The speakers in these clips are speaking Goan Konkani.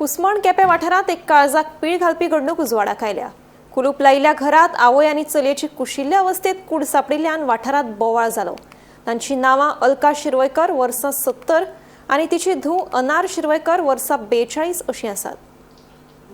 कुसमण केपें वाठारांत एक काळजाक पीळ घालपी घडणूक उजवाडाक आयल्या. कुलूप लायिल्ल्या घरात आवय आनी चलयेची कुशिल्ल्या अवस्थेत कूड सांपडिल्ल्यान वाठारांत बोवाळ जालो. तांची नांवां अलका शिरवयकर वर्सां 70 आनी तिची धूव अनार शिरवयकर वर्सां 42 अशीं आसात.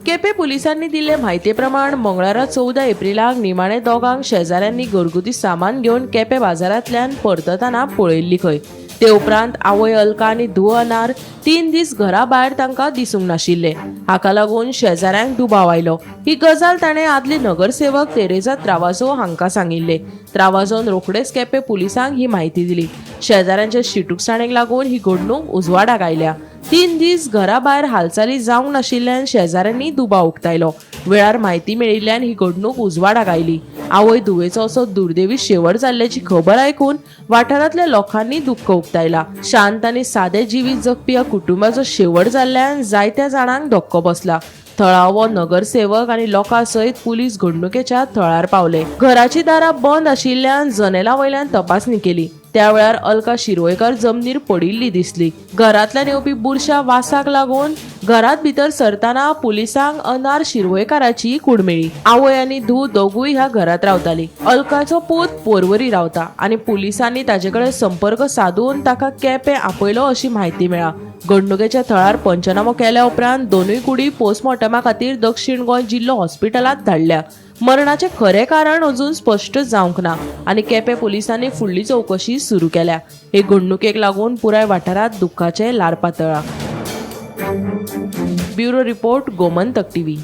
केपें पुलिसांनी दिल्ले म्हायती प्रमाण मंगळारा 14 एप्रिलाक निमाणे दोगांक शेजाऱ्यांनी घरगुती सामान घेवन केपें बाजारांतल्यान परततना पळयल्ली खंय. ते उपरांत आवय अलका आनी धूव अनार 3 दीस घरा भायर तांकां दिसूंक नाशिल्ले. हाका लागून शेजाऱ्यांक दुबाव आयलो. ही गजाल ताणें आदले नगरसेवक तेरेजा त्रावाजो हांकां सांगिल्ले. त्रावाजोन रोखडेच केपें पुलिसांक ही म्हायती दिली. शेजाऱ्यांच्या शिटूकसाणेक लागून ही घडणूक उजवाडाक आयल्या. 3 दीस घरा भायर हालचाली जावंक नाशिल्ल्यान शेजाऱ्यांनी दुबाव उक्तायलो. वेळार म्हायती मेळिल्ल्यान ही घडणूक उजवाडाक आयली. आवय धुवेचो असो दुर्दैवी शेवट जाल्ल्याची खबर आयकून वाठारांतल्या लोकांनी दुख्ख उक्तायला. शांत आनी सादे जिवीत जगपी ह्या कुटुंबाचो शेवट जाल्ल्यान जायत्या जाणांक धक्को बसला. थळावो नगरसेवक आनी लोकां सयत पुलीस घडणुकेच्या थळार पावले. घराची दारां बंद आशिल्ल्यान जनेला वयल्यान तपासणी केली. त्या वेळार अलका शिरवयकर जमनीर पडिल्ली दिसली. घरांतल्यान येवपी बुरशा वासाक लागून घरांत भितर सरतना पुलिसांक अनार शिरवयकाराची कूड मेळ्ळी. आवय आनी धूव दोगूय ह्या घरांत रावताली. अलकाचो पूत पोरवरी रावता आनी पुलिसांनी ताचे कडेन संपर्क सादून ताका केपें आपयलो अशी म्हायती मेळ्ळा. घडणुकेच्या थळार पंचनामो केल्या उपरांत दोनूय कुडी पोस्टमॉर्टमा खातीर दक्षिण गोंय जिल्लो हॉस्पिटलांत धाडल्या. मरणाचें खरें कारण अजून स्पश्ट जावंक ना आनी केपें पुलिसांनी फुडली चवकशी सुरू केल्या. हे घडणुकेक लागून पुराय वाठारांत दुख्खाचें ल्हार पातळ्ळां. Bureau report, Gomantak TV.